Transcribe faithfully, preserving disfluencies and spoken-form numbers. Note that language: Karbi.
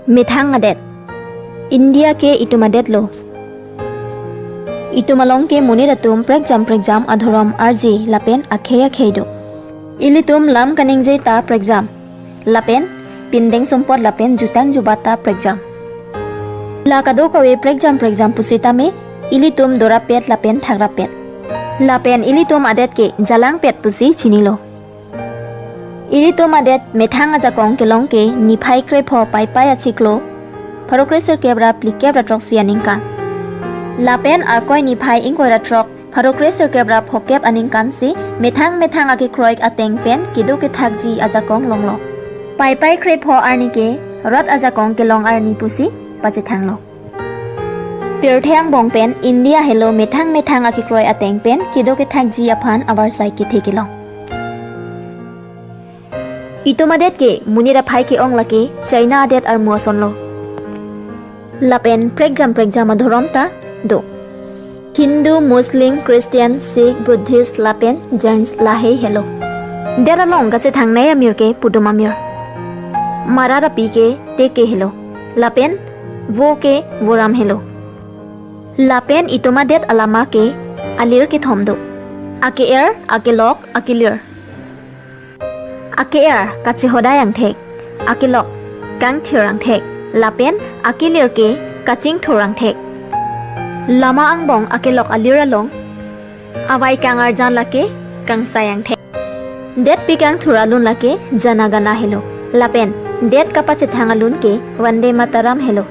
Methang adet. India ke itum adet lo. Itum along ke monit atum prekjam prekjam adhorom arje lapen akhei akhei do. Ilitum lam kaningje ta prekjam, lapen pindeng sumpot lapen jutang jubat ta prekjam. La kadokave prekjam prekjam pusitame ilitum dorapet lapen thakrapet. Lapen ilitum adet ke jalangpet pusi chinilo. Ilitum adet methang ajakong kelong ke niphai krepho Paipai achiklo pharo kresirkep ra phlikep ra throksi aningkan. Lapen Arkoi niphai ingkoi ra throk pharo kresirkep ra phokep aningkan si methang methang akekroik ateng pen kedo kethakji ajakong longlo. Paipai krepho arni ke rat ajakong kelong arni pusi pachethanglo. Pirthe angbong pen India helo methang methang akekroi ateng pen kedo kethakji aphan avarsai kethe kelong. Itum adet ke monit aphai ke-ong lake China adet armu asonlo. Lapen prekjam prekjam adhorom ta do. Hindu, Muslim, Christian, Sikh, Buddhist lapen Jains lahei helo. Det along kachethangnei amir ke pudum amir. Marat api ke Teke helo. Lapen vo ke Voram helo. Lapen itum adet alama ke alir kethom do. Ake-er, akelok, akelir. Ake-er kachehodai angthek, akelok kangthir angthek, lapen akelir ke kachingthur angthek. Lama angbong akelok alir along avai kangarjan lake kangsai angthek. Detpi kangthur alun lake Jana Gana helo. Lapen det kapachethang alun ke Vande Mataram helo.